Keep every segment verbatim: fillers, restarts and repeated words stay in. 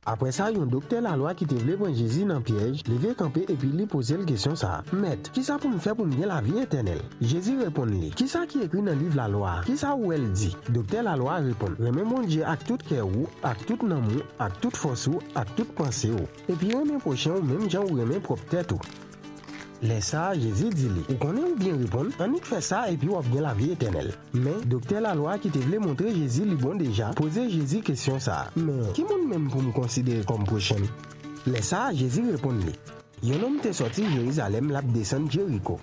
Apre sa, yon doktè lalwa ki te vle pran Jezi nan pyèj leve kanpe epi li poze l kesyon sa a, Mèt, ki sa pou m fè pou m gen lavi etènèl? Jezi reponn li, Ki sa ki ekri nan liv lalwa a? Ki sa ou wè l di? Doktè lalwa a reponn, Renmen Bondye ak tout kè ou, ak tout nanm ou, ak tout fòs ou, ak tout panse w, epi renmen pwochen w menm jan ou renmen pwòp tèt ou. Lè sa a, Jezi di li, Ou konnen ou byen reponn, annik fè sa epi w ap gen lavi etènèl. Men, doktè lalwa a ki te vle montre Jezi li bon deja, poze Jezi kesyon sa a, Men, ki moun menm pou m konsidere kòm pwochen m? Lè sa a, Jezi reponn li, Yon nonm te sòti Jerizalèm, l ap desann Jeriko.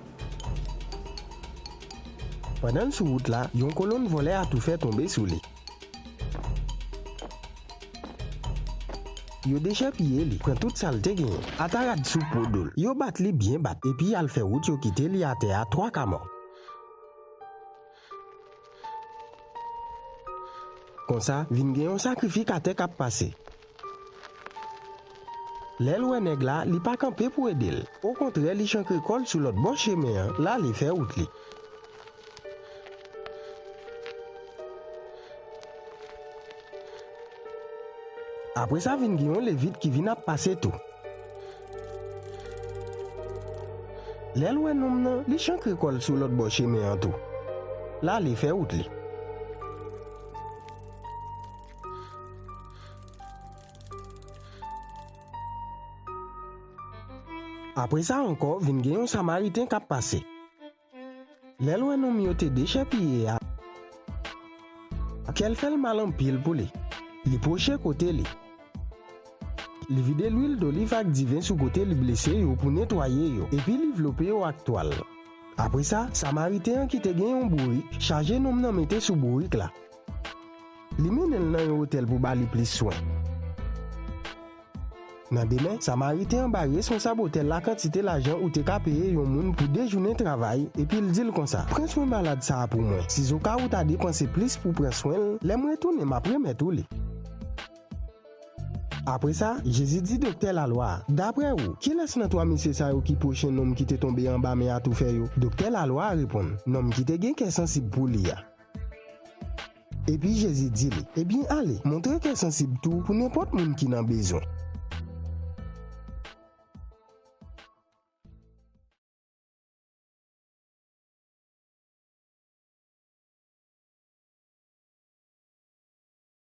Pandan l sou wout la, yon kolonn vòlè atoufè tonbe sou li. Yo dechèpiye li, pran tout sa l te genyen, ata rad sou po do l. Yo bat li byen bat, epi y al fè wout yo kite li atè a twa ka mò. Konsa, vin gen yon sakrifikatè k ap pase. Lè l wè nèg la, li pa kanpe pou ede l. Okontrè, li chankre kò l sou lòt bò chemen an, l ale fè wout li. Apre sa, vin gen yon Levit ki vin ap pase tou. Lè l wè nonm nan, li chankre kò l sou lòt bò chemen an tou. L ale fè wout li. Apre sa ankò, vin gen yon Samariten k ap pase. Lè l wè nonm yo te dechèpiye a, kè l fè l mal anpil pou li. Li pwoche kote li. Li vide lwil doliv ak diven sou kote li blese yo pou netwaye yo, epi li vlope yo ak twal. Apre sa, Samariten an ki te gen yon bourik chaje nonm nan mete sou bourik la. Li mennen l nan yon otèl pou ba li plis swen. Nan demen, Samariten an bay responsab otèl la kantite lajan ou te ka peye yon moun pou de jounen travay, epi l di l konsa, Pran swen malad sa a pou mwen, sizoka ou ta depanse plis pou pran swen l, lè m retounen, m ap remèt ou li. Apre sa, Jezi di doktè lalwa a, Dapre ou, kilès nan twa mesye sa yo ki pwochen nonm ki te tonbe anba men atoufè yo? Doktè lalwa a reponn, Nonm ki te gen kè sansib pou li a. Epi Jezi di li, Ebyen, ale, montre kè sansib tou pou nenpòt moun ki nan bezwen.